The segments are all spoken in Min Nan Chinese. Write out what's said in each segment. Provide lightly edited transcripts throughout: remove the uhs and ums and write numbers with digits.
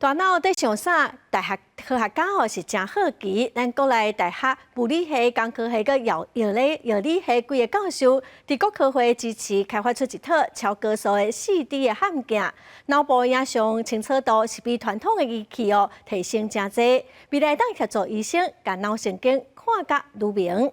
大腦佇想啥？大學科學家吼是誠好奇，咱國內大學物理系、工科系佮藥藥理、藥理系幾个教授，佇國科會支持開發出一套超高速的4D 的譀鏡，腦部影像清楚度是比傳統的儀器哦提升誠濟，未來當協助醫生共腦神經看甲愈明。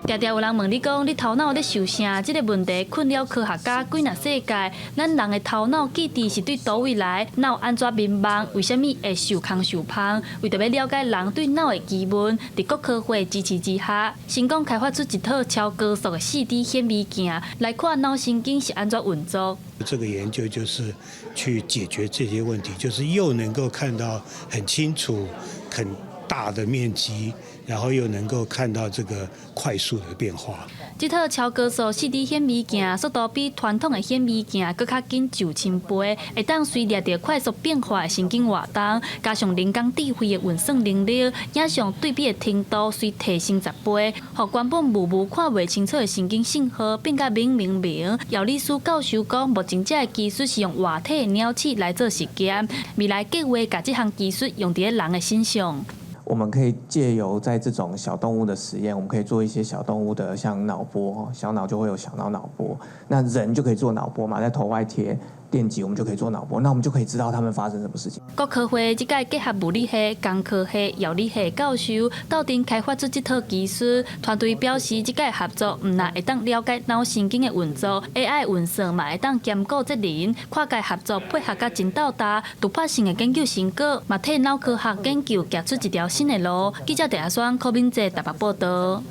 常常有人問你講，你頭腦咧想啥？這个問題困擾科學家幾若世界。咱人的頭腦記憶是對佗位來？腦按怎眠夢？為啥物會受空受芳？為著欲了解人對腦的疑問，佇國科會支持之下，成功開發出一套超高速的4D 顯微鏡，來看腦神經是按怎運作。這個研究就是去解決這些問題，就是又能夠看到很清楚、很大的面積，然後又能夠看到這個快速的變化。這套超高速 4D 顯微鏡速度比傳統的顯微鏡閣較緊上千倍，會當隨掠著快速變化的神經活動，加上人工智慧的運算能力，影像對比的程度隨提升10倍，予原本霧霧看袂清楚的神經信號變甲明明明。藥理師教授講，目前這个技術是用活體的鳥鼠來做實驗，未來計劃共這項技術用佇咧人的身上。我們可以借由在這種小動物的實驗，我們可以做一些小動物的，像腦波，小腦就會有小腦腦波，那人就可以做腦波嘛，在頭外貼電極，我們就可以做腦波，那我們就可以知道他們發生什麼事情。國科會這屆結合物理系、工科系、藥理系教授，鬥陣開發出這套技術。團隊表示，這屆合作毋但會當了解腦神經的運作，AI 運算嘛會當兼顧責任，跨界合作配合甲真鬥焦，突破性的研究成果，嘛替腦科學研究行出一條新的路。記者鄭阿雙、柯敏哲台北報導。